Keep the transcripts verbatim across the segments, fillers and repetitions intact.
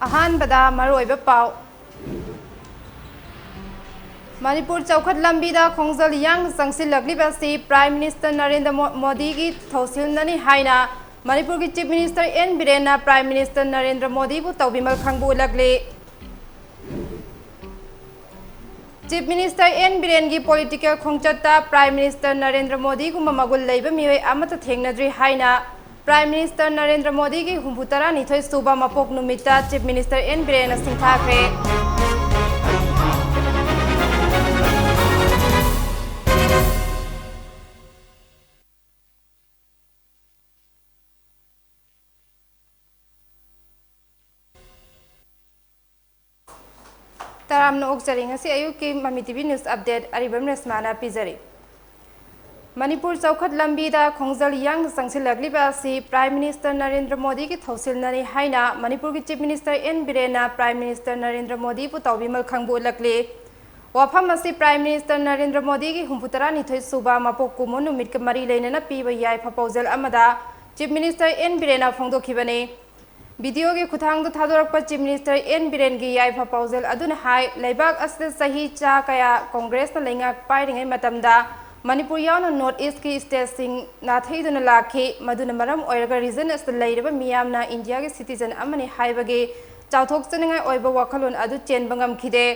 ꯑꯍꯥꯟꯕꯗ ꯃꯔꯨꯑꯣꯏꯕ ꯄꯥꯎ꯫ ꯃꯅꯤꯄꯨꯔ ꯆꯥꯎꯈꯠ ꯂꯝꯕꯤꯗ ꯈꯣꯡꯖꯦꯜ ꯌꯥꯡꯅ ꯆꯪꯁꯤꯜꯂꯛꯂꯤꯕ ꯑꯁꯤ Prime Minister ꯅꯔꯦꯟꯗ꯭ꯔ ꯃꯣ-, ꯃꯣꯗꯤꯒꯤ ꯊꯧꯁꯤꯜꯅꯅꯤ ꯍꯥꯏꯅ ꯃꯅꯤꯄꯨꯔꯒꯤ Chief Minister ꯑꯦꯟ ꯕꯤꯔꯦꯟꯅ Prime Minister ꯅꯔꯦꯟꯗ꯭ꯔ ꯃꯣꯗꯤꯕꯨ ꯇꯧꯕꯤꯃꯜ ꯈꯪꯕ ꯎꯠꯂꯛꯂꯤ꯫ Chief Minister ꯑꯦꯟ ꯕꯤꯔꯦꯟꯒꯤ political ꯈꯣꯡꯆꯠꯇ Prime Minister ꯅꯔꯦꯟꯗ꯭ꯔ ꯃꯣꯗꯤꯒꯨꯝꯕ ꯃꯒꯨꯟ ꯂꯩꯕ ꯃꯤꯑꯣꯏ ꯑꯃꯠꯇ ꯊꯦꯡꯅꯗ꯭ꯔꯤ ꯍꯥꯏꯅ Prime Minister ꯅꯔꯦꯟꯗ꯭ꯔ ꯃꯣꯗꯤꯒꯤ ꯍꯨꯝꯐꯨ ꯇꯔꯥꯅꯤꯊꯣꯏ ꯁꯨꯕ ꯃꯄꯣꯛ ꯅꯨꯃꯤꯠꯇ Chief Minister ꯑꯦꯟ ꯕꯤꯔꯦꯟꯅ ꯁꯤꯡꯊꯥꯈ꯭ꯔꯦ꯫ ꯇꯔꯥꯝꯅ ꯑꯣꯛꯆꯔꯤ꯫ ꯉꯁꯤ ꯑꯌꯨꯛꯀꯤ ꯃꯃꯤ ꯇꯤꯚꯤ news update ꯑꯔꯤꯕꯝ ꯔꯦꯁꯃꯥꯅ ꯄꯤꯖꯔꯤ꯫ ꯃꯅꯤꯄꯨꯔ ꯆꯥꯎꯈꯠ ꯂꯝꯕꯤꯗ ꯈꯣꯡꯖꯦꯜ ꯌꯥꯡꯅ ꯆꯪꯁꯤꯜꯂꯛꯂꯤꯕ ꯑꯁꯤ Prime Minister ꯅꯔꯦꯟꯗ꯭ꯔ ꯃꯣꯗꯤꯒꯤ ꯊꯧꯁꯤꯜꯅꯅꯤ ꯍꯥꯏꯅ ꯃꯅꯤꯄꯨꯔꯒꯤ Chief Minister ꯑꯦꯟ ꯕꯤꯔꯦꯟꯅ Prime Minister ꯅꯔꯦꯟꯗ꯭ꯔ ꯃꯣꯗꯤꯕꯨ ꯇꯧꯕꯤꯃꯜ ꯈꯪꯕ ꯎꯠꯂꯛꯂꯤ꯫ ꯋꯥꯐꯝ ꯑꯁꯤ Prime Minister ꯅꯔꯦꯟꯗ꯭ꯔ ꯃꯣꯗꯤꯒꯤ ꯍꯨꯝꯐꯨ ꯇꯔꯥꯅꯤꯊꯣꯏ ꯁꯨꯕ ꯃꯄꯣꯛ ꯀꯨꯝꯑꯣꯟ ꯅꯨꯃꯤꯠꯀ ꯃꯔꯤ ꯂꯩꯅꯅ ꯄꯤꯕ ꯌꯥꯏꯐ ꯄꯥꯎꯖꯦꯜ ꯑꯃꯗ Chief Minister ꯑꯦꯟ ꯕꯤꯔꯦꯟꯅ ꯐꯣꯡꯗꯣꯛꯈꯤꯕꯅꯤ꯫ Videoꯒꯤ ꯈꯨꯠꯊꯥꯡꯗ ꯊꯥꯗꯣꯔꯛꯄ Chief Minister ꯑꯦꯟ ꯕꯤꯔꯦꯟꯒꯤ ꯌꯥꯏꯐ ꯄꯥꯎꯖꯦꯜ ꯑꯗꯨꯅ ꯍꯥꯏ, ꯂꯩꯕꯥꯛ ꯑꯁꯤꯗ ꯆꯍꯤ ꯆꯥ ꯀꯌꯥ ꯀꯣꯡꯒ꯭ꯔꯦꯁꯅ ꯂꯩꯉꯥꯛ ꯄꯥꯏꯔꯤꯉꯩ ꯃꯇꯝꯗ ꯃꯅꯤꯄꯨꯔ ꯌꯥꯎꯅ North Eastꯀꯤ stateꯁꯤꯡ ꯅꯥꯊꯩꯗꯨꯅ ꯂꯥꯛꯈꯤ꯫ ꯃꯗꯨꯅ ꯃꯔꯝ ꯑꯣꯏꯔꯒ region ꯑꯁꯤꯗ ꯂꯩꯔꯤꯕ ꯃꯤꯌꯥꯝꯅ Indiaꯒꯤ citizen ꯑꯃꯅꯤ ꯍꯥꯏꯕꯒꯤ ꯆꯥꯎꯊꯣꯛꯆꯅꯤꯡꯉꯥꯏ ꯑꯣꯏꯕ ꯋꯥꯈꯜꯂꯣꯟ ꯑꯗꯨ ꯆꯦꯟꯕ ꯉꯝꯈꯤꯗꯦ꯫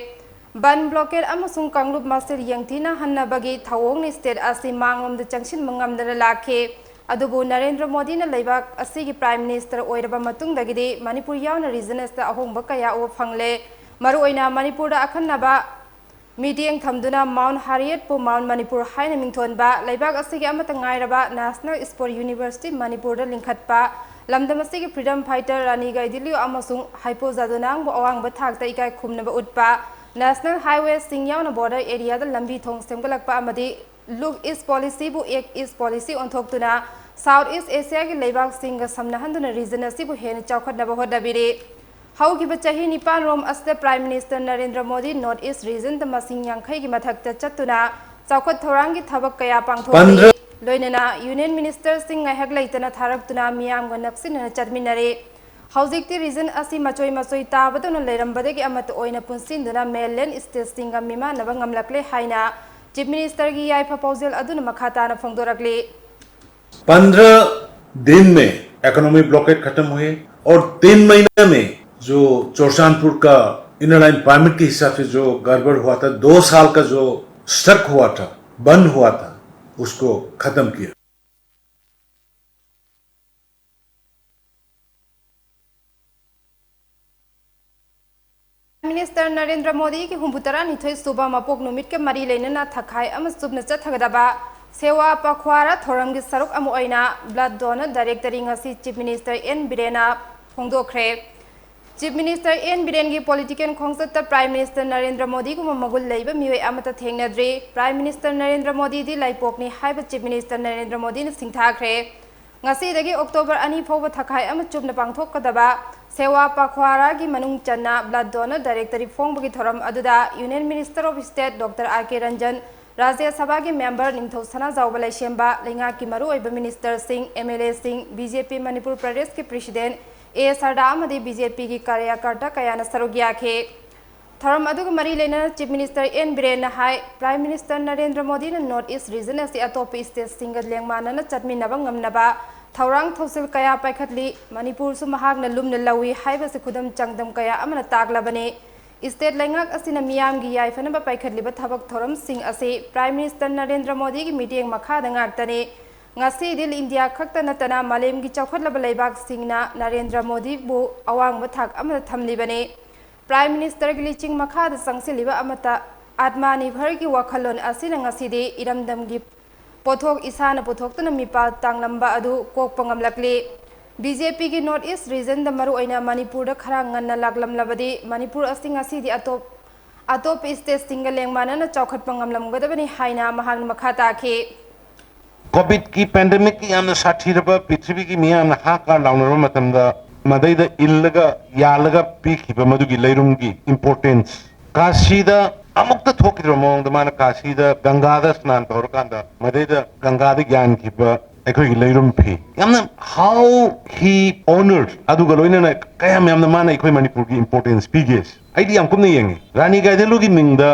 ꯕꯟ, blockade ꯑꯃꯁꯨꯡ ꯀꯥꯡꯂꯨꯞ ꯃꯁꯤꯜ ꯌꯦꯡꯊꯤꯅꯍꯟꯅꯕꯒꯤ ꯊꯧꯑꯣꯡꯅ state ꯑꯁꯤ ꯃꯥꯡꯂꯣꯝꯗ ꯆꯪꯁꯤꯟꯕ ꯉꯝꯗꯅ ꯂꯥꯛꯈꯤ꯫ ꯑꯗꯨꯕꯨ ꯅꯔꯦꯟꯗ꯭ꯔ ꯃꯣꯗꯤꯅ ꯂꯩꯕꯥꯛ ꯑꯁꯤꯒꯤ Prime Minister ꯑꯣꯏꯔꯕ ꯃꯇꯨꯡꯗꯒꯤꯗꯤ ꯃꯅꯤꯄꯨꯔ ꯌꯥꯎꯅ region ꯑꯁꯤꯗ ꯑꯍꯣꯡꯕ ꯀꯌꯥ ꯎꯕ ꯐꯪꯂꯦ꯫ ꯃꯔꯨꯑꯣꯏꯅ ꯃꯅꯤꯄꯨꯔꯗ ꯑꯈꯟꯅꯕ ꯃꯤꯠꯌꯦꯡ ꯊꯝꯗꯨꯅ Mount Harrietꯄꯨ Mount Manipur ꯍꯥꯏꯅ ꯃꯤꯡꯊꯣꯟꯕ, ꯂꯩꯕꯥꯛ ꯑꯁꯤꯒꯤ ꯑꯃꯠꯇ ꯉꯥꯏꯔꯕ National Sport University ꯃꯅꯤꯄꯨꯔꯗ ꯂꯤꯡꯈꯠꯄ, ꯂꯝꯗꯝ ꯑꯁꯤꯒꯤ freedom fighter ꯔꯥꯅꯤ ꯒꯥꯏꯗꯤꯟꯂꯤꯌꯨ ꯑꯃꯁꯨꯡ ꯍꯥꯏꯄꯣ ꯖꯥꯗꯣꯅꯥꯡꯕꯨ ꯑꯋꯥꯡꯕ ꯊꯥꯛꯇ ꯏꯀꯥꯏ ꯈꯨꯝꯅꯕ ꯎꯠꯄ, National Highwayꯁꯤꯡ ꯌꯥꯎꯅ border areaꯗ ꯂꯝꯕꯤ ꯊꯣꯡ ꯁꯦꯝꯒꯠꯂꯛꯄ ꯑꯃꯗꯤ Look East Policyꯕꯨ Act East Policy ꯑꯣꯟꯊꯣꯛꯇꯨꯅ South East Asiaꯒꯤ ꯂꯩꯕꯥꯛꯁꯤꯡꯒ ꯁꯝꯅꯍꯟꯗꯨꯅ region ꯑꯁꯤꯕꯨ ꯍꯦꯟꯅ ꯆꯥꯎꯈꯠꯅꯕ ꯍꯣꯠꯅꯕꯤꯔꯤ꯫ ꯍꯧꯈꯤꯕ ꯆꯍꯤ ꯅꯤꯄꯥꯟ ꯔꯣꯝ ꯑꯁꯤꯗ Prime Minister Narendra Modi North East regionꯗ ꯃꯁꯤꯡ ꯌꯥꯡꯈꯩꯒꯤ ꯃꯊꯛꯇ ꯆꯠꯇꯨꯅ ꯆꯥꯎꯈꯠ ꯊꯧꯔꯥꯡꯒꯤ ꯊꯕꯛ ꯀꯌꯥ ꯄꯥꯡꯊꯣꯛꯂꯤ꯫ ꯄꯟꯗ꯭ꯔ- ꯂꯣꯏꯅꯅ Union Ministerꯁꯤꯡ ꯉꯥꯏꯍꯥꯛ ꯂꯩꯇꯅ ꯊꯥꯔꯛꯇꯨꯅ ꯃꯤꯌꯥꯝꯒ ꯅꯛꯁꯤꯟꯅꯅ ꯆꯠꯃꯤꯟꯅꯔꯦ꯫ ꯍꯧꯖꯤꯛꯇꯤ ꯔꯤꯖꯟ ꯑꯁꯤ ꯃꯆꯣꯏ ꯃꯆꯣꯏ ꯇꯥꯕꯗꯧꯅ ꯂꯩꯔꯝꯕꯗꯒꯤ ꯑꯃꯠꯇ ꯑꯣꯏꯅ ꯄꯨꯟꯁꯤꯟꯗꯨꯅ ꯃꯦꯟꯂꯦꯟ ꯁ꯭ꯇꯦꯠꯁꯤꯡꯒ ꯃꯤꯃꯥꯟꯅꯕ ꯉꯝꯂꯛꯂꯦ ꯍꯥꯏꯅ ꯆꯤꯐ ꯃꯤꯅꯤꯁꯇꯔꯒꯤ ꯌꯥꯏꯐ ꯄꯥꯎꯖꯦꯜ ꯑꯗꯨꯅ ꯃꯈꯥ ꯇꯥꯅ ꯐꯣꯡꯗꯣꯔꯛꯂꯤ꯫ पंद्रह दिन में इकोनॉमी ब्लॉकेड खत्म हुए और तीन महीने में जो चोरचांदपुर का इनर लाइन परमिट के हिसाब से जो गड़बड़ हुआ था, दो साल का जो स्टक हुआ था, बंद हुआ था, उसको खत्म किया। ꯄ꯭ꯔꯥꯏꯝ ꯃꯤꯅꯤꯁꯇꯔ ꯅꯔꯦꯟꯗ꯭ꯔ ꯃꯣꯗꯤꯒꯤ ꯍꯨꯝꯐꯨ ꯇꯔꯥꯅꯤꯊꯣꯏ ꯁꯨꯕ ꯃꯄꯣꯛ ꯅꯨꯃꯤꯠꯀ ꯃꯔꯤ ꯂꯩꯅꯅ ꯊꯈꯥꯏ ꯑꯃ ꯆꯨꯞꯅ ꯆꯠꯊꯒꯗꯕ ꯁꯦꯋꯥ ꯄꯈ꯭ꯋꯥꯔꯥ ꯊꯧꯔꯝꯒꯤ ꯁꯔꯨꯛ ꯑꯃ ꯑꯣꯏꯅ ꯕ꯭ꯂꯗ ꯗꯣꯅꯔ ꯗꯥꯏꯔꯦꯛꯇꯔꯤ ꯉꯁꯤ ꯆꯤꯐ ꯃꯤꯅꯤꯁꯇꯔ ꯑꯦꯟ ꯕꯤꯔꯦꯟꯅ ꯐꯣꯡꯗꯣꯛꯈ꯭ꯔꯦ꯫ ꯆꯤꯐ ꯃꯤꯅꯤꯁꯇꯔ ꯑꯦꯟ ꯕꯤꯔꯦꯟꯒꯤ ꯄꯣꯂꯤꯇꯤꯀꯦꯜ ꯈꯣꯡꯆꯠꯇ ꯄ꯭ꯔꯥꯏꯝ ꯃꯤꯅꯤꯁꯇꯔ ꯅꯔꯦꯟꯗ꯭ꯔ ꯃꯣꯗꯤꯒꯨꯝꯕ ꯃꯒꯨꯟ ꯂꯩꯕ ꯃꯤꯑꯣꯏ ꯑꯃꯠꯇ ꯊꯦꯡꯅꯗ꯭ꯔꯤ꯫ ꯄ꯭ꯔꯥꯏꯝ ꯃꯤꯅꯤꯁꯇꯔ ꯅꯔꯦꯟꯗ꯭ꯔ ꯃꯣꯗꯤꯗꯤ ꯂꯥꯏꯄꯣꯛꯅꯤ ꯍꯥꯏꯕ ꯆꯤꯐ ꯃꯤꯅꯤꯁꯇꯔ ꯅꯔꯦꯟꯗ꯭ꯔ ꯃꯣꯗꯤꯅ ꯁꯤꯡꯊꯥꯈ꯭ꯔꯦ꯫ ꯉꯁꯤꯗꯒꯤ ꯑꯣꯛꯇꯣꯕꯔ ꯑꯅꯤ ꯐꯥꯎꯕ ꯊꯈꯥꯏ ꯑꯃ ꯆꯨꯞꯅ ꯄꯥꯡꯊꯣꯛꯀꯗꯕ ꯁꯦꯋꯥ ꯄꯈ꯭ꯋꯥꯔꯥꯒꯤ ꯃꯅꯨꯡ ꯆꯟꯅ ꯕ꯭ꯂꯗ ꯗꯣꯅꯔ ꯗꯥꯏꯔꯦꯛꯇꯔꯤ ꯐꯣꯡꯕꯒꯤ ꯊꯧꯔꯝ ꯑꯗꯨꯗ union minister of state doctor R K Ranjan, Rajya ꯁꯚꯥꯒꯤ ꯃꯦꯝꯕꯔ ꯅꯤꯡꯊꯧ ꯁꯅꯥꯖꯥꯎꯕ ꯂꯩꯁꯦꯝꯕ, ꯂꯩꯉꯥꯛꯀꯤ ꯃꯔꯨꯑꯣꯏꯕ ꯃꯤꯅꯤꯁꯇꯔꯁꯤꯡ, ꯑꯦꯝ ꯑꯦꯜ ꯑꯦꯁꯤꯡ, ꯕꯤ ꯖꯦ ꯄꯤ ꯃꯅꯤꯄꯨꯔ ꯄ꯭ꯔꯗꯦꯁꯀꯤ ꯄ꯭ꯔꯦꯁꯤꯗꯦꯟꯠ ꯑꯦ ꯁꯔꯗꯥ ꯑꯃꯗꯤ ꯕꯤ ꯖꯦ ꯄꯤꯒꯤ ꯀꯥꯔꯌꯀꯔꯇꯥ ꯀꯌꯥꯅ ꯁꯔꯨꯛ ꯌꯥꯈꯤ꯫ ꯊꯧꯔꯝ ꯑꯗꯨꯒ ꯃꯔꯤ ꯂꯩꯅꯅ ꯆꯤꯐ ꯃꯤꯅꯤꯁꯇꯔ ꯑꯦꯟ ꯕꯤꯔꯦꯟꯅ ꯍꯥꯏ, ꯄ꯭ꯔꯥꯏꯝ ꯃꯤꯅꯤꯁꯇꯔ ꯅꯔꯦꯟꯗ꯭ꯔ ꯃꯣꯗꯤꯅ ꯅꯣꯔꯠ ꯏꯁ ꯔꯤꯖꯟ ꯑꯁꯤ ꯑꯇꯣꯞꯄ ꯁ꯭ꯇꯦꯠꯁꯤꯡꯒ ꯂꯦꯡꯃꯥꯟꯅꯅ ꯆꯠꯃꯤꯟꯅꯕ ꯉꯝꯅꯕ ꯊꯧꯔꯥꯡ ꯊꯧꯁꯤꯜ ꯀꯌꯥ ꯄꯥꯏꯈꯠꯂꯤ꯫ ꯃꯅꯤꯄꯨꯔꯁꯨ ꯃꯍꯥꯛꯅ ꯂꯨꯝꯅ ꯂꯧꯏ ꯍꯥꯏꯕꯁꯤ ꯈꯨꯗꯝ ꯆꯥꯡꯗꯝ ꯀꯌꯥ ꯑꯃꯅ ꯇꯥꯛꯂꯕꯅꯤ꯫ ꯁ꯭ꯇꯦꯠ ꯂꯩꯉꯥꯛ ꯑꯁꯤꯅ ꯃꯤꯌꯥꯝꯒꯤ ꯌꯥꯏꯐꯅꯕ ꯄꯥꯏꯈꯠꯂꯤꯕ ꯊꯕꯛ ꯊꯧꯔꯝꯁꯤꯡ ꯑꯁꯤ ꯄ꯭ꯔꯥꯏꯝ ꯃꯤꯅꯤꯁꯇꯔ ꯅꯔꯦꯟꯗ꯭ꯔ ꯃꯣꯗꯤꯒꯤ ꯃꯤꯠꯌꯦꯡ ꯃꯈꯥꯗ ꯉꯥꯛꯇꯅꯤ꯫ ꯉꯁꯤꯗꯤ ꯏꯟꯗꯤꯌꯥ ꯈꯛꯇ ꯅꯠꯇꯅ ꯃꯥꯂꯦꯝꯒꯤ ꯆꯥꯎꯈꯠꯂꯕ ꯂꯩꯕꯥꯛꯁꯤꯡꯅ ꯅꯔꯦꯟꯗ꯭ꯔ ꯃꯣꯗꯤꯕꯨ ꯑꯋꯥꯡꯕ ꯊꯥꯛ ꯑꯃꯗ ꯊꯝꯂꯤꯕꯅꯤ꯫ ꯄ꯭ꯔꯥꯏꯝ ꯃꯤꯅꯤꯁꯇꯔꯒꯤ ꯂꯨꯆꯤꯡ ꯃꯈꯥꯗ ꯆꯪꯁꯤꯜꯂꯤꯕ ꯑꯃꯠꯇ ꯑꯥꯠꯃꯥ ꯅꯤꯔꯚꯔꯒꯤ ꯋꯥꯈꯜꯂꯣꯟ ꯑꯁꯤꯅ ꯉꯁꯤꯗꯤ ꯏꯔꯝꯗꯝꯒꯤ ꯄꯣꯠꯊꯣꯛ ꯏꯁꯥꯅ ꯄꯨꯊꯣꯛꯇꯨꯅ ꯃꯤꯄꯥꯜ ꯇꯥꯡꯂꯝꯕ ꯑꯗꯨ ꯀꯣꯛꯄ ꯉꯝꯂꯛꯂꯤ꯫ ꯕꯤ ꯖꯦ ꯄꯤꯒꯤ ꯅꯣꯔꯠ ꯏꯁ ꯔꯤꯖꯟꯗ, ꯃꯔꯨꯑꯣꯏꯅ ꯃꯅꯤꯄꯨꯔꯗ ꯈꯔ ꯉꯟꯅ ꯂꯥꯛꯂꯝꯂꯕꯗꯤ ꯃꯅꯤꯄꯨꯔ ꯑꯁꯤ ꯉꯁꯤꯗꯤ ꯑꯇꯣꯞ ꯑꯇꯣꯞꯄ ꯁ꯭ꯇꯦꯠꯁꯤꯡꯒ ꯂꯦꯡꯃꯥꯟꯅꯅ ꯆꯥꯎꯈꯠꯄ ꯉꯝꯂꯝꯒꯗꯕꯅꯤ ꯍꯥꯏꯅ ꯃꯍꯥꯛꯅ ꯃꯈꯥ ꯇꯥꯈꯤ꯫ ꯀꯣꯚꯤꯗꯀꯤ ꯄꯦꯟꯗꯦꯃꯤꯛꯀꯤ ꯌꯥꯝꯅ ꯁꯥꯊꯤꯔꯕ ꯄ꯭ꯔꯤꯊꯤꯕꯤꯒꯤ ꯃꯤꯌꯥꯝꯅ ꯍꯥ ꯀꯥ ꯂꯥꯎꯅꯔꯕ ꯃꯇꯝꯗ ꯃꯗꯩꯗ ꯏꯜꯂꯒ ꯌꯥꯜꯂꯒ ꯄꯤꯈꯤꯕ ꯃꯗꯨꯒꯤ ꯂꯩꯔꯨꯝꯒꯤ ꯏꯝꯄꯣꯔꯇꯦꯟꯁ, ꯀꯥꯁꯤꯗ ꯑꯃꯨꯛꯇ ꯊꯣꯛꯈꯤꯗ꯭ꯔꯕ ꯃꯑꯣꯡꯗ ꯃꯥꯅ ꯀꯥꯁꯤꯗ ꯒꯪꯒꯥꯗ ꯁ꯭ꯅꯥꯟ ꯇꯧꯔꯀꯥꯟꯗ ꯃꯗꯩꯗ ꯒꯪꯒꯥꯗ ꯌꯥꯟꯈꯤꯕ ꯑꯩꯈꯣꯏꯒꯤ ꯂꯩꯔꯨꯝ ꯐꯤ, ꯌꯥꯝꯅ how he honored, ꯑꯗꯨꯒ ꯂꯣꯏꯅꯅ ꯀꯌꯥꯝ ꯌꯥꯝꯅ ꯃꯥꯅ ꯑꯩꯈꯣꯏ ꯃꯅꯤꯄꯨꯔꯒꯤ importance ꯄꯤꯒꯦ꯫ ꯑꯩꯗꯤ ꯌꯥꯝ ꯀꯨꯞꯅ ꯌꯦꯡꯉꯤ꯫ ꯔꯥꯅꯤ ꯒꯥꯏꯗꯦꯟꯂꯨꯒꯤ ꯃꯤꯡꯗ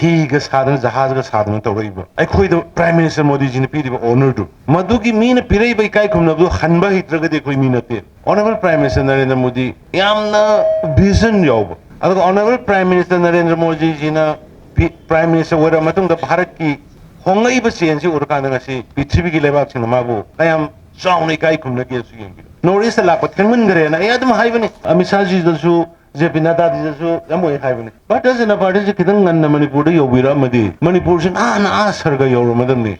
ꯍꯤꯒ ꯁꯥꯗꯅ, ꯖꯍꯥꯖꯒ ꯁꯥꯗꯅ ꯇꯧꯔꯛꯏꯕ ꯑꯩꯈꯣꯏꯗ Prime Minister ꯃꯣꯗꯤꯖꯤꯅ ꯄꯤꯔꯤꯕ honourꯗꯨ, ꯃꯗꯨꯒꯤ ꯃꯤꯅ ꯄꯤꯔꯛꯏꯕ ꯏꯀꯥꯏ ꯈꯨꯝꯅꯕꯗꯨ ꯍꯟꯕ ꯍꯩꯇ꯭ꯔꯒꯗꯤ ꯑꯩꯈꯣꯏ ꯃꯤ ꯅꯠꯇꯦ꯫ Honourable Prime Minister Narendra Modi ꯌꯥꯝꯅ vision ꯌꯥꯎꯕ, ꯑꯗꯨꯒ Honourable Prime Minister ꯅꯔꯦꯟꯗ꯭ꯔ ꯃꯣꯗꯤꯖꯤꯅ ꯄꯤ-, Prime Minister ꯑꯣꯏꯔꯕ ꯃꯇꯨꯡꯗ ꯚꯥꯔꯠꯀꯤ ꯍꯣꯡꯂꯛꯏꯕ changeꯁꯤ ꯎꯔꯀꯥꯟꯗ ꯉꯁꯤ ꯄ꯭ꯔꯤꯊꯤꯕꯤꯒꯤ ꯂꯩꯕꯥꯛꯁꯤꯡꯅ ꯃꯥꯕꯨ ꯀꯌꯥꯝ ꯆꯥꯎꯅ ꯏꯀꯥꯏ ꯈꯨꯝꯅꯒꯦꯁꯨ ꯌꯦꯡꯕꯤꯌꯨ꯫ North Eastꯇ ꯂꯥꯛꯄ ꯊꯦꯡꯃꯟꯈ꯭ꯔꯦꯅ ꯑꯩ ꯑꯗꯨꯝ ꯍꯥꯏꯕꯅꯤ, ꯑꯃꯤꯠ ꯁꯥꯍꯖꯤꯗꯁꯨ, ꯖꯦ ꯄꯤ ꯅꯗꯥꯗꯤꯗꯁꯨ ꯌꯥꯝ ꯑꯣꯏ ꯍꯥꯏꯕꯅꯤ꯫ ꯚꯥꯔꯇꯤꯌ ꯖꯅꯇꯥ ꯄꯥꯔꯇꯤꯁꯤ ꯈꯤꯇꯪ ꯉꯟꯅ ꯃꯅꯤꯄꯨꯔꯗ ꯌꯧꯕꯤꯔꯛꯑꯝꯃꯗꯤ ꯃꯅꯤꯄꯨꯔꯁꯤ ꯅꯍꯥꯟꯅ ꯑꯥ ꯁꯔꯒ ꯌꯧꯔꯝꯃꯗꯕꯅꯤ꯫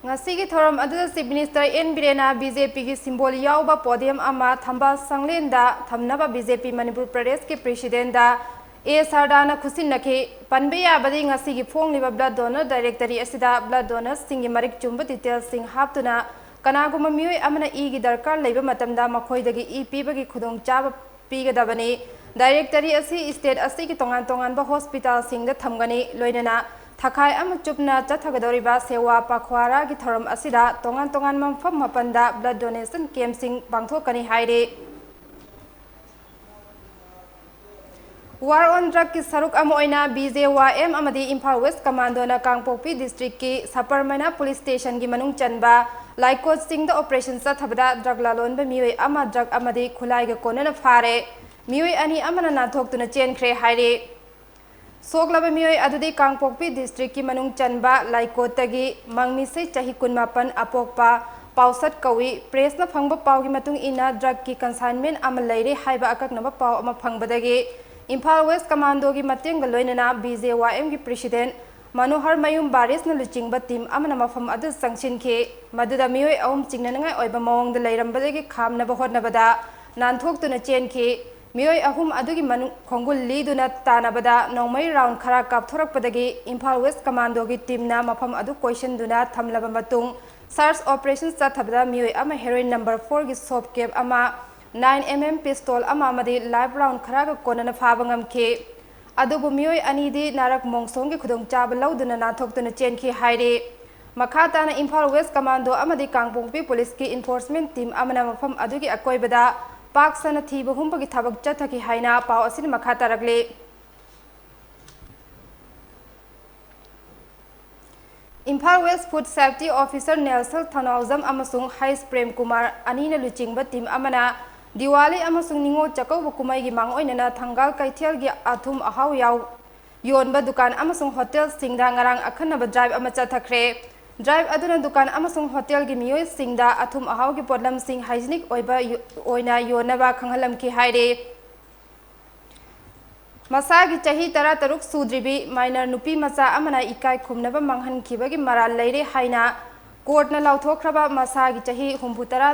ꯉꯁꯤꯒꯤ ꯊꯧꯔꯝ ꯑꯗꯨꯗ Chief Minister ꯑꯦꯟ ꯕꯤꯔꯦꯟꯅ ꯕꯤ ꯖꯦ ꯄꯤꯒꯤ symbol ꯌꯥꯎꯕ podium ꯑꯃ ꯊꯝꯕꯥꯜ ꯁꯪꯂꯦꯟꯗ ꯊꯝꯅꯕ ꯕꯤ ꯖꯦ ꯄꯤ ꯃꯅꯤꯄꯨꯔ ꯄ꯭ꯔꯗꯦꯁꯀꯤ Presidentꯗ ꯑꯦ ꯁꯔꯗꯥꯅ ꯈꯨꯠꯁꯤꯟꯅꯈꯤ꯫ ꯄꯟꯕ ꯌꯥꯕꯗꯤ ꯉꯁꯤꯒꯤ ꯐꯣꯡꯂꯤꯕ blood donor directory ꯑꯁꯤꯗ blood donorsꯁꯤꯡꯒꯤ ꯃꯔꯤꯛ ꯆꯨꯝꯕ detailsꯁꯤꯡ ꯍꯥꯞꯇꯨꯅ ꯀꯅꯥꯒꯨꯝꯕ ꯃꯤꯑꯣꯏ ꯑꯃꯅ ꯏꯒꯤ ꯗꯔꯀꯥꯔ ꯂꯩꯕ ꯃꯇꯝꯗ ꯃꯈꯣꯏꯗꯒꯤ ꯏ ꯄꯤꯕꯒꯤ ꯈꯨꯗꯣꯡꯆꯥꯕ ꯄꯤꯒꯗꯕꯅꯤ꯫ Directory ꯑꯁꯤ state ꯑꯁꯤꯒꯤ ꯇꯣꯉꯥꯟ ꯇꯣꯉꯥꯟꯕ hospitalꯁꯤꯡꯗ ꯊꯝꯒꯅꯤ꯫ ꯂꯣꯏꯅꯅ ꯊꯈꯥꯏ ꯑꯃ ꯆꯨꯞꯅ ꯆꯠꯊꯒꯗꯧꯔꯤꯕ ꯁꯦꯋꯥ ꯄꯥꯈ꯭ꯋꯥꯔꯥꯒꯤ ꯊꯧꯔꯝ ꯑꯁꯤꯗ ꯇꯣꯉꯥꯟ ꯇꯣꯉꯥꯟꯕ ꯃꯐꯝ ꯃꯥꯄꯟꯗ blood donation campꯁꯤꯡ ꯄꯥꯡꯊꯣꯛꯀꯅꯤ ꯍꯥꯏꯔꯤ꯫ War on Drugꯀꯤ ꯁꯔꯨꯛ ꯑꯃ ꯑꯣꯏꯅ B J Y M ꯑꯃꯗꯤ ꯏꯝꯐꯥꯜ West Commandoꯅ ꯀꯥꯡꯄꯣꯛꯄꯤ districtꯀꯤ ꯁꯄꯔꯃꯩꯅ police stationꯒꯤ ꯃꯅꯨꯡ ꯆꯟꯕ ꯂꯥꯏꯀꯣꯠꯁꯤꯡꯗ operation ꯆꯠꯊꯕꯗ drug ꯂꯂꯣꯟꯕ ꯃꯤꯑꯣꯏ ꯑꯃ drug ꯑꯃꯗꯤ ꯈꯨꯠꯂꯥꯏꯒ ꯀꯣꯟꯅꯅ ꯐꯥꯔꯦ꯫ ꯃꯤꯑꯣꯏ ꯑꯅꯤ ꯑꯃꯅ ꯅꯥꯟꯊꯣꯛꯇꯨꯅ ꯆꯦꯟꯈ꯭ꯔꯦ ꯍꯥꯏꯔꯤ꯫ ꯁꯣꯛꯂꯕ ꯃꯤꯑꯣꯏ ꯑꯗꯨꯗꯤ ꯀꯥꯡꯄꯣꯛꯄꯤ districtꯀꯤ ꯃꯅꯨꯡ ꯆꯟꯕ ꯂꯥꯏꯀꯣꯠꯇꯒꯤ ꯃꯪꯃꯤꯁꯩ ꯆꯍꯤ ꯀꯨꯟꯃꯥꯄꯟ ꯑꯄꯣꯛꯄ ꯄꯥꯎꯁꯠ ꯀꯧꯏ꯫ Pressꯅ ꯐꯪꯕ ꯄꯥꯎꯒꯤ ꯃꯇꯨꯡ ꯏꯟꯅ drugꯀꯤ consignment ꯑꯃ ꯂꯩꯔꯦ ꯍꯥꯏꯕ ꯑꯀꯛꯅꯕ ꯄꯥꯎ ꯑꯃ ꯐꯪꯕꯗꯒꯤ ꯏꯝꯐꯥꯜ West Commandoꯒꯤ ꯃꯇꯦꯡꯒ ꯂꯣꯏꯅꯅ B J Y Mꯒꯤ President ꯃꯅꯣꯍꯔ ꯃꯌꯨꯝ ꯕꯥꯔꯤꯁꯅ ꯂꯨꯆꯤꯡꯕ team ꯑꯃꯅ ꯃꯐꯝ ꯑꯗꯨ ꯆꯪꯁꯤꯟꯈꯤ꯫ ꯃꯗꯨꯗ ꯃꯤꯑꯣꯏ ꯑꯍꯨꯝ ꯆꯤꯡꯅꯅꯤꯡꯉꯥꯏ ꯑꯣꯏꯕ ꯃꯑꯣꯡꯗ ꯂꯩꯔꯝꯕꯗꯒꯤ ꯈꯥꯝꯅꯕ ꯍꯣꯠꯅꯕꯗ ꯅꯥꯟꯊꯣꯛꯇꯨꯅ ꯆꯦꯟꯈꯤ꯫ ꯃꯤꯑꯣꯏ ꯑꯍꯨꯝ ꯑꯗꯨꯒꯤ ꯃꯅꯨꯡ ꯈꯣꯡꯒꯨꯜ ꯂꯤꯗꯨꯅ ꯇꯥꯟꯅꯕꯗ ꯅꯣꯡꯃꯩ round ꯈꯔ ꯀꯥꯞꯊꯣꯔꯛꯄꯗꯒꯤ ꯏꯝꯐꯥꯜ West Commandoꯒꯤ teamꯅ ꯃꯐꯝ ꯑꯗꯨ ꯀꯣꯏꯁꯤꯟꯗꯨꯅ ꯊꯝꯂꯕ ꯃꯇꯨꯡ search operation ꯆꯠꯊꯕꯗ ꯃꯤꯑꯣꯏ ꯑꯃ heroin number fourꯒꯤ soft cap ꯑꯃ, nine M M pistol ꯑꯃ ꯑꯃꯗꯤ live round ꯈꯔꯒ ꯀꯣꯟꯅꯅ ꯐꯥꯕ ꯉꯝꯈꯤ꯫ ꯑꯗꯨꯕꯨ ꯃꯤꯑꯣꯏ ꯑꯅꯤꯗꯤ ꯅꯥꯔꯛ ꯃꯣꯡꯁꯣꯡꯒꯤ ꯈꯨꯗꯣꯡꯆꯥꯕ ꯂꯧꯗꯨꯅ ꯅꯥꯟꯊꯣꯛꯇꯨꯅ ꯆꯦꯟꯈꯤ ꯍꯥꯏꯔꯤ꯫ ꯃꯈꯥ ꯇꯥꯅ ꯏꯝꯐꯥꯜ ꯋꯦꯁ ꯀꯃꯥꯟꯗꯣ ꯑꯃꯗꯤ ꯀꯥꯡꯄꯣꯛꯄꯤ ꯄꯨꯂꯤꯁꯀꯤ ꯏꯟꯐꯣꯔꯁꯃꯦꯟ ꯇꯤꯝ ꯑꯃꯅ ꯃꯐꯝ ꯑꯗꯨꯒꯤ ꯑꯀꯣꯏꯕꯗ ꯄꯥꯛ ꯁꯟꯅ ꯊꯤꯕ ꯍꯨꯝꯕꯒꯤ ꯊꯕꯛ ꯆꯠꯊꯈꯤ ꯍꯥꯏꯅ ꯄꯥꯎ ꯑꯁꯤꯅ ꯃꯈꯥ ꯇꯥꯔꯛꯂꯤ꯫ Imphal west food safety officer Nelson Thounaojam ꯑꯃꯁꯨꯡ ꯍꯩꯁ ꯄ꯭ꯔꯦꯝ ꯀꯨꯃꯥꯔ ꯑꯅꯤꯅ ꯂꯨꯆꯤꯡꯕ ꯇꯤꯝ ꯑꯃꯅ ꯗꯤꯋꯥꯂꯤ ꯑꯃꯁꯨꯡ ꯅꯤꯉꯣꯜ ꯆꯥꯛꯀꯧꯕ ꯀꯨꯝꯍꯩꯒꯤ ꯃꯥꯡꯑꯣꯏꯅꯅ ꯊꯪꯒꯥꯜ ꯀꯩꯊꯦꯜꯒꯤ ꯑꯊꯨꯝ ꯑꯍꯥꯎ ꯌꯥꯎ-, ꯌꯣꯟꯕ ꯗꯨꯀꯥꯟ ꯑꯃꯁꯨꯡ ꯍꯣꯇꯦꯜꯁꯤꯡꯗ ꯉꯔꯥꯡ ꯑꯈꯟꯅꯕ ꯗ꯭ꯔꯥꯏꯚ ꯑꯃ ꯆꯠꯊꯈ꯭ꯔꯦ꯫ ꯗ꯭ꯔꯥꯏꯚ ꯑꯗꯨꯅ ꯗꯨꯀꯥꯟ ꯑꯃꯁꯨꯡ ꯍꯣꯇꯦꯜꯒꯤ ꯃꯤꯑꯣꯏꯁꯤꯡꯗ ꯑꯊꯨꯝ ꯑꯍꯥꯎꯒꯤ ꯄꯣꯠꯂꯝꯁꯤꯡ ꯍꯥꯏꯖꯤꯅꯤꯛ ꯑꯣꯏꯕ ꯌꯣ-, ꯑꯣꯏꯅ ꯌꯣꯟꯅꯕ ꯈꯪꯍꯜꯂꯝꯈꯤ ꯍꯥꯏꯔꯤ꯫ ꯃꯁꯥꯒꯤ ꯆꯍꯤ ꯇꯔꯥꯇꯔꯨꯛ ꯁꯨꯗ꯭ꯔꯤꯕꯤ ꯃꯥꯏꯅꯔ ꯅꯨꯄꯤ ꯃꯆꯥ ꯑꯃꯅ ꯏꯀꯥꯏ ꯈꯨꯝꯅꯕ ꯃꯥꯡꯍꯟꯈꯤꯕꯒꯤ ꯃꯔꯥꯜ ꯂꯩꯔꯦ ꯍꯥꯏꯅ ꯀꯣꯔꯠꯅ ꯂꯥꯎꯊꯣꯛꯈ꯭ꯔꯕ ꯃꯁꯥꯒꯤ ꯆꯍꯤ ꯍꯨꯝꯐꯨꯇꯔꯥ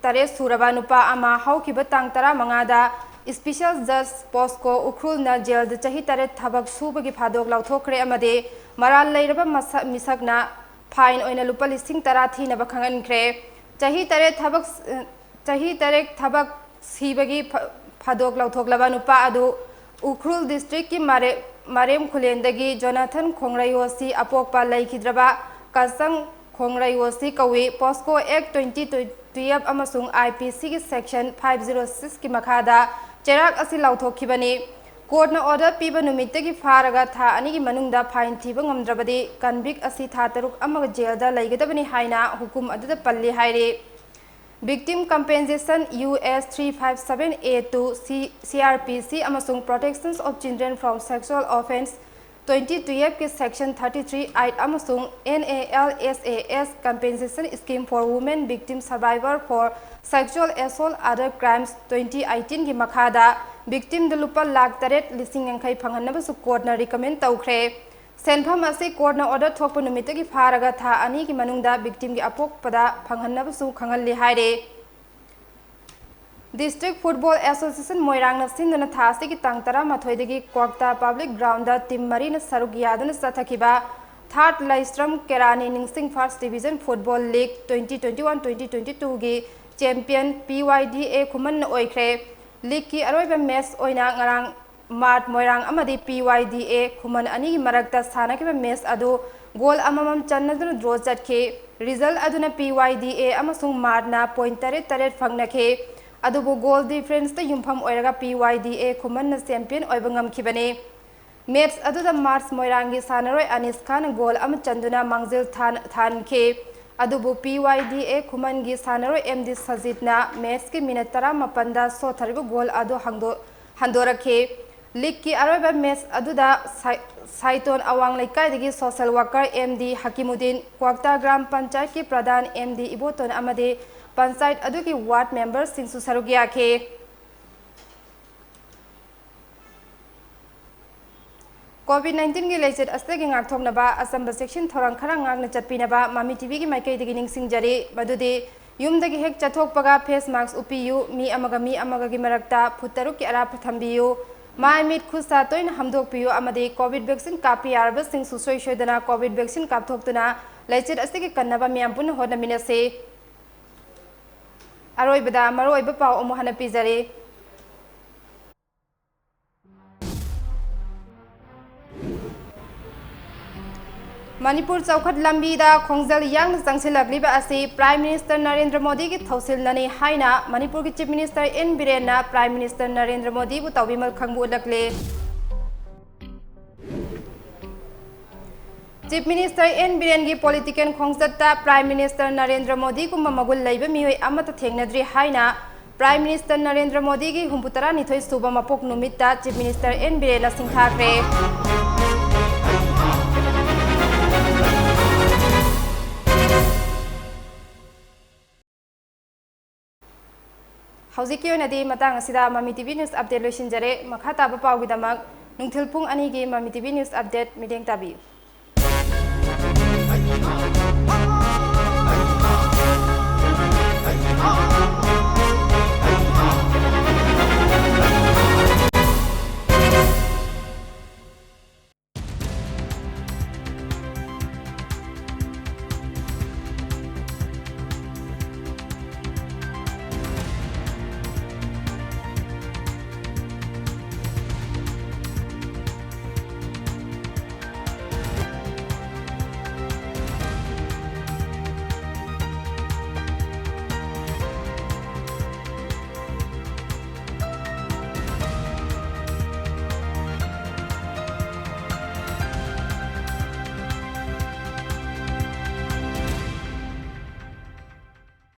ꯇꯔꯦꯠ ꯁꯨꯔꯕ ꯅꯨꯄꯥ ꯑꯃ ꯍꯧꯈꯤꯕ ꯇꯥꯡ ꯇꯔꯥꯃꯉꯥꯗ ꯏꯁꯄꯤꯁꯦꯜ ꯖꯖ ꯄꯣꯁꯀꯣ ꯎꯈ꯭ꯔꯨꯜꯅ ꯖꯦꯜꯗ ꯆꯍꯤ ꯇꯔꯦꯠ ꯊꯕꯛ ꯁꯨꯕꯒꯤ ꯐꯥꯗꯣꯛ ꯂꯥꯎꯊꯣꯛꯈ꯭ꯔꯦ ꯑꯃꯗꯤ ꯃꯔꯥꯜ ꯂꯩꯔꯕ ꯃꯁꯛ-, ꯃꯤꯁꯛꯅ ꯐꯥꯏꯟ ꯑꯣꯏꯅ ꯂꯨꯄꯥ ꯂꯤꯁꯤꯡ ꯇꯔꯥ ꯊꯤꯅꯕ ꯈꯪꯍꯟꯈ꯭ꯔꯦ꯫ ꯆꯍꯤ ꯇꯔꯦꯠ ꯊꯕꯛ, ꯆꯍꯤ ꯇꯔꯦꯠ ꯊꯕꯛ ꯁꯤꯕꯒꯤ ꯐ-, ꯐꯥꯗꯣꯛ ꯂꯥꯎꯊꯣꯛꯂꯕ ꯅꯨꯄꯥ ꯑꯗꯨ ꯎꯈ꯭ꯔꯨꯜ ꯗꯤꯁꯇ꯭ꯔꯤꯛꯀꯤ ꯃꯥꯔꯦ-, ꯃꯥꯔꯦꯝ ꯈꯨꯂꯦꯟꯗꯒꯤ ꯖꯣꯅꯥꯊꯟ ꯈꯣꯡꯔꯩꯌꯣꯁꯤ ꯑꯄꯣꯛꯄ ꯂꯩꯈꯤꯗ꯭ꯔꯕ ꯀꯆꯪ ꯈꯣꯡꯔꯩꯌꯣꯁꯤ ꯀꯧꯏ꯫ ꯄꯣꯁꯀꯣ ꯑꯦꯛ ꯇ꯭ꯋꯦꯟꯇꯤ ꯇꯨꯌꯦꯜꯐ ꯑꯃꯁꯨꯡ ꯑꯥꯏ ꯄꯤ ꯁꯤꯒꯤ ꯁꯦꯛꯁꯟ ꯐꯥꯏꯚ ꯖꯤꯔꯣ ꯁꯤꯛꯁꯀꯤ ꯃꯈꯥꯗ ꯆꯩꯔꯥꯛ ꯑꯁꯤ ꯂꯥꯎꯊꯣꯛꯈꯤꯕꯅꯤ꯫ ꯀꯣꯔꯠꯅ ꯑꯣꯔꯗꯔ ꯄꯤꯕ ꯅꯨꯃꯤꯠꯇꯒꯤ ꯐꯥꯔꯒ ꯊꯥ ꯑꯅꯤꯒꯤ ꯃꯅꯨꯡꯗ ꯐꯥꯏꯟ ꯊꯤꯕ ꯉꯝꯗ꯭ꯔꯕꯗꯤ ꯀꯟꯚꯤꯛ ꯑꯁꯤ ꯊꯥ ꯇꯔꯨꯛ ꯑꯃꯒ ꯖꯦꯜꯗ ꯂꯩꯒꯗꯕꯅꯤ ꯍꯥꯏꯅ ꯍꯨꯀꯨꯝ ꯑꯗꯨꯗ ꯄꯜꯂꯤ ꯍꯥꯏꯔꯤ꯫ Victim Compensation U S three five seven A two C, C R P C ꯑꯃꯁꯨꯡ Protections of Children from Sexual Offence twenty twelve ꯀꯤ section thirty three eight ꯑꯃꯁꯨꯡ N A L S A S Compensation Scheme for Women Victim Survivor for Sexual Assault Other Crimes twenty eighteen ꯒꯤ ꯃꯈꯥꯗ victimꯗ ꯂꯨꯄꯥ ꯂꯥꯈ ꯇꯔꯦꯠ ꯂꯤꯁꯤꯡ ꯌꯥꯡꯈꯩ ꯐꯪꯍꯟꯅꯕꯁꯨ ꯀꯣꯔꯠꯅ recommend ꯇꯧꯈ꯭ꯔꯦ꯫ ꯁꯦꯟꯐꯝ ꯑꯁꯤ ꯀꯣꯔꯠꯅ ꯑꯣꯔꯗꯔ ꯊꯣꯛꯄ ꯅꯨꯃꯤꯠꯇꯒꯤ ꯐꯥꯔꯒ ꯊꯥ ꯑꯅꯤꯒꯤ ꯃꯅꯨꯡꯗ victimꯒꯤ ꯑꯄꯣꯛꯄꯗ ꯐꯪꯍꯟꯅꯕꯁꯨ ꯈꯪꯍꯜꯂꯤ ꯍꯥꯏꯔꯤ꯫ District Football Association ꯃꯣꯏꯔꯥꯡꯅ ꯁꯤꯟꯗꯨꯅ ꯊꯥ ꯑꯁꯤꯒꯤ ꯇꯥꯡ ꯇꯔꯥꯃꯥꯊꯣꯏꯗꯒꯤ ꯀ꯭ꯋꯥꯛꯇꯥ Public Groundꯗ team ꯃꯔꯤꯅ ꯁꯔꯨꯛ ꯌꯥꯗꯨꯅ ꯆꯠꯊꯈꯤꯕ Third ꯂꯩꯁ꯭ꯔꯝ ꯀꯦꯔꯥꯅꯤ ꯅꯤꯡꯁꯤꯡ First Division Football League twenty twenty-one twenty twenty-twoꯒꯤ champion P Y D A ꯈꯨꯃꯟꯅ ꯑꯣꯏꯈ꯭ꯔꯦ꯫ Leagueꯀꯤ ꯑꯔꯣꯏꯕ match ꯑꯣꯏꯅ ꯉꯔꯥꯡ ꯃꯥꯔꯠ ꯃꯣꯏꯔꯥꯡ ꯑꯃꯗꯤ P Y D A ꯈꯨꯃꯟ ꯑꯅꯤꯒꯤ ꯃꯔꯛꯇ ꯁꯥꯟꯅꯈꯤꯕ match ꯑꯗꯨ ꯒꯣꯜ ꯑꯃꯃꯝ ꯆꯟꯅꯗꯨꯅ ꯗ꯭ꯔꯣ ꯆꯠꯈꯤ꯫ ꯔꯤꯖꯜ ꯑꯗꯨꯅ ꯄꯤ ꯋꯥꯏ ꯗꯤ ꯑꯦ ꯑꯃꯁꯨꯡ ꯃꯥꯔꯠꯅ ꯄꯣꯏꯟꯠ ꯇꯔꯦꯠ ꯇꯔꯦꯠ ꯐꯪꯅꯈꯤ꯫ ꯑꯗꯨꯕꯨ ꯒꯣꯜ ꯗꯤꯐꯔꯦꯟꯁꯇ ꯌꯨꯝꯐꯝ ꯑꯣꯏꯔꯒ ꯄꯤ ꯋꯥꯏ ꯗꯤ ꯑꯦ ꯈꯨꯃꯟꯅ ꯆꯦꯝꯄꯤꯌꯟ ꯑꯣꯏꯕ ꯉꯝꯈꯤꯕꯅꯤ꯫ ꯃꯦꯠꯆ ꯑꯗꯨꯗ ꯃꯥꯔꯠ ꯃꯣꯏꯔꯥꯡꯒꯤ ꯁꯥꯟꯅꯔꯣꯏ ꯑꯅꯤꯁ ꯈꯥꯟꯅ ꯒꯣꯜ ꯑꯃ ꯆꯟꯗꯨꯅ ꯃꯥꯡꯖꯤꯜ ꯊꯥꯟ-, ꯊꯥꯟꯈꯤ꯫ ꯑꯗꯨꯕꯨ ꯄꯤ ꯋꯥꯏ ꯗꯤ ꯑꯦ ꯈꯨꯃꯟꯒꯤ ꯁꯥꯟꯅꯔꯣꯏ ꯑꯦꯝ ꯗꯤ ꯁꯖꯤꯠꯅ ꯃꯦꯠꯆꯀꯤ ꯃꯤꯅꯠ ꯇꯔꯥꯃꯥꯄꯟꯗ ꯁꯣꯊꯔꯤꯕ ꯒꯣꯜ ꯑꯗꯨ ꯍꯥꯡꯗꯣ-, ꯍꯟꯗꯣꯔꯛꯈꯤ꯫ ꯂꯤꯒꯀꯤ ꯑꯔꯣꯏꯕ ꯃꯦꯠꯆ ꯑꯗꯨꯗ ꯁꯥꯏ-, ꯁꯥꯏꯇꯣꯟ ꯑꯋꯥꯡ ꯂꯩꯀꯥꯏꯗꯒꯤ ꯁꯣꯁꯦꯜ ꯋꯥꯔꯀꯔ ꯑꯦꯝ ꯗꯤ ꯍꯀꯤꯃꯨꯗꯤꯟ, ꯀ꯭ꯋꯥꯛꯇꯥ ꯒ꯭ꯔꯥꯝ ꯄꯟꯆꯥꯌꯠꯀꯤ ꯄ꯭ꯔꯙꯥꯟ ꯑꯦꯝ ꯗꯤ ꯏꯕꯣꯇꯣꯟ ꯑꯃꯗꯤ ꯄꯟꯆꯥꯌꯠ ꯑꯗꯨꯒꯤ ꯋꯥꯔꯗ ꯃꯦꯝꯕꯔꯁꯤꯡꯁꯨ ꯁꯔꯨꯛ ꯌꯥꯈꯤ꯫ ꯀꯣꯚꯤꯗ ꯅꯥꯏꯟꯇꯤꯟꯒꯤ ꯂꯥꯏꯆꯠ ꯑꯁꯤꯗꯒꯤ ꯉꯥꯛꯊꯣꯛꯅꯕ ꯑꯆꯝꯕ ꯆꯦꯛꯁꯤꯟ ꯊꯧꯔꯥꯡ ꯈꯔ ꯉꯥꯛꯅ ꯆꯠꯄꯤꯅꯕ ꯃꯃꯤ ꯇꯤꯚꯤꯒꯤ ꯃꯥꯏꯀꯩꯗꯒꯤ ꯅꯤꯡꯁꯤꯡꯖꯔꯤ꯫ ꯃꯗꯨꯗꯤ ꯌꯨꯝꯗꯒꯤ ꯍꯦꯛ ꯆꯠꯊꯣꯛꯄꯒ ꯐꯦꯁ ꯃꯥꯛꯁ ꯎꯞꯄꯤꯌꯨ, ꯃꯤ ꯑꯃꯒ ꯃꯤ ꯑꯃꯒꯒꯤ ꯃꯔꯛꯇ ꯐꯨꯠ ꯇꯔꯨꯛꯀꯤ ꯑꯔꯥꯞꯄ ꯊꯝꯕꯤꯌꯨ, ꯃꯥꯏ ꯃꯤꯠ ꯈꯨꯠ ꯁꯥ ꯇꯣꯏꯅ ꯍꯥꯝꯗꯣꯛꯄꯤꯌꯨ ꯑꯃꯗꯤ ꯀꯣꯚꯤꯗ ꯚꯦꯛꯁꯤꯟ ꯀꯥꯞꯄ ꯌꯥꯔꯕꯁꯤꯡꯁꯨ ꯁꯣꯏ ꯁꯣꯏꯗꯅ ꯀꯣꯚꯤꯗ ꯚꯦꯛꯁꯤꯟ ꯀꯥꯞꯊꯣꯛꯇꯨꯅ ꯂꯥꯏꯆꯠ ꯑꯁꯤꯒꯤ ꯀꯟꯅꯕ ꯃꯤꯌꯥꯝ ꯄꯨꯟꯅ ꯍꯣꯠꯅꯃꯤꯟꯅꯁꯤ꯫ ꯑꯔꯣꯏꯕꯗ ꯃꯔꯨꯑꯣꯏꯕ ꯄꯥꯎ ꯑꯃꯨꯛ ꯍꯟꯅ ꯄꯤꯖꯔꯤ꯫ ꯃꯅꯤꯄꯨꯔ ꯆꯥꯎꯈꯠ ꯂꯝꯕꯤꯗ ꯈꯣꯡꯖꯦꯜ ꯌꯥꯡꯅ ꯆꯪꯁꯤꯜꯂꯛꯂꯤꯕ ꯑꯁꯤ ꯄ꯭ꯔꯥꯏꯝ ꯃꯤꯅꯤꯁꯇꯔ ꯅꯔꯦꯟꯗ꯭ꯔ ꯃꯣꯗꯤꯒꯤ ꯊꯧꯁꯤꯜꯅꯅꯤ ꯍꯥꯏꯅ ꯃꯅꯤꯄꯨꯔꯒꯤ ꯆꯤꯐ ꯃꯤꯅꯤꯁꯇꯔ ꯑꯦꯟ ꯕꯤꯔꯦꯟꯅ ꯄ꯭ꯔꯥꯏꯝ ꯃꯤꯅꯤꯁꯇꯔ ꯅꯔꯦꯟꯗ꯭ꯔ ꯃꯣꯗꯤꯕꯨ ꯇꯧꯕꯤꯃꯜ ꯈꯪꯕ ꯎꯠꯂꯛꯂꯦ꯫ ꯆꯤꯐ ꯃꯤꯅꯤꯁꯇꯔ ꯑꯦꯟ ꯕꯤꯔꯦꯟꯒꯤ ꯄꯣꯂꯤꯇꯤꯀꯦꯜ ꯈꯣꯡꯆꯠꯇ ꯄ꯭ꯔꯥꯏꯝ ꯃꯤꯅꯤꯁꯇꯔ ꯅꯔꯦꯟꯗ꯭ꯔ ꯃꯣꯗꯤꯒꯨꯝꯕ ꯃꯒꯨꯟ ꯂꯩꯕ ꯃꯤꯑꯣꯏ ꯑꯃꯠꯇ ꯊꯦꯡꯅꯗ꯭ꯔꯤ ꯍꯥꯏꯅ ꯄ꯭ꯔꯥꯏꯝ ꯃꯤꯅꯤꯁꯇꯔ ꯅꯔꯦꯟꯗ꯭ꯔ ꯃꯣꯗꯤꯒꯤ ꯍꯨꯝꯐꯨꯇꯔꯥꯅꯤꯊꯣꯏ ꯁꯨꯕ ꯃꯄꯣꯛ ꯅꯨꯃꯤꯠꯇ ꯆꯤꯐ ꯃꯤꯅꯤꯁꯇꯔ ꯑꯦꯟ ꯕꯤꯔꯦꯟꯅ ꯁꯤꯡꯊꯥꯈ꯭ꯔꯦ꯫ ꯍꯧꯖꯤꯛꯀꯤ ꯑꯣꯏꯅꯗꯤ ꯃꯇꯥꯡ ꯑꯁꯤꯗ ꯃꯃꯤ ꯇꯤꯚꯤ ꯅ꯭ꯌꯨꯁ ꯑꯞꯗꯦꯠ ꯂꯣꯏꯁꯤꯟꯖꯔꯦ꯫ ꯃꯈꯥ ꯇꯥꯕ ꯄꯥꯎꯒꯤꯗꯃꯛ ꯅꯨꯡꯊꯤꯜ ꯄꯨꯡ ꯑꯅꯤꯒꯤ ꯃꯃꯤ ꯇꯤꯚꯤ ꯅ꯭ꯌꯨꯁ ꯑꯞꯗꯦꯠ ꯃꯤꯠꯌꯦꯡ ꯇꯥꯕꯤꯌꯨ꯫